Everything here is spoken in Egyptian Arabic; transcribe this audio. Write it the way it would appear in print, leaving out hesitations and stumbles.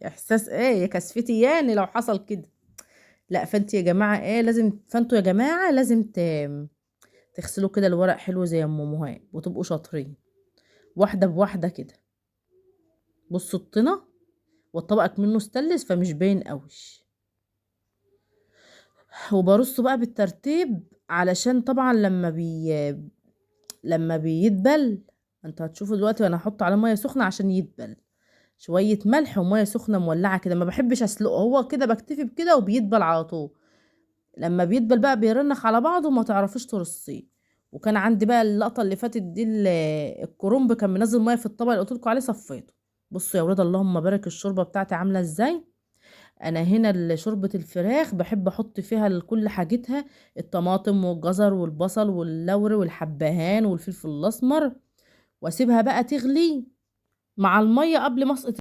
احساس ايه يا كسفتي يعني لو حصل كده. لا فانت يا جماعة ايه لازم، فانتوا يا جماعة لازم تغسلوا كده الورق حلو زي ام مهاب وتبقوا شاطرين، واحدة بواحدة كده. بصوا الطينه والطبق منه استلس فمش باين قوي. وبرصه بقى بالترتيب علشان طبعا لما بيدبل انتوا هتشوفوا دلوقتي وانا هحط عليه مية سخنة عشان يدبل، شوية ملح ومية سخنة مولعه كده، ما بحبش اسلقه هو كده، بكتفي بكده وبيدبل على طول. لما بيدبل بقى بيرنخ على بعضه وما تعرفيش ترصيه. وكان عندي بقى اللقطة اللي فاتت دي الكرنب كان منزل مية في الطبق اللي قلت لكم عليه، صفيته. بصوا يا ولاد اللهم بارك الشوربة بتاعتي عامله ازاي. انا هنا شوربة الفراخ بحب احط فيها كل حاجتها، الطماطم والجزر والبصل واللوري والحبهان والفلفل الاسمر، واسيبها بقى تغلي مع المية قبل ما اسقط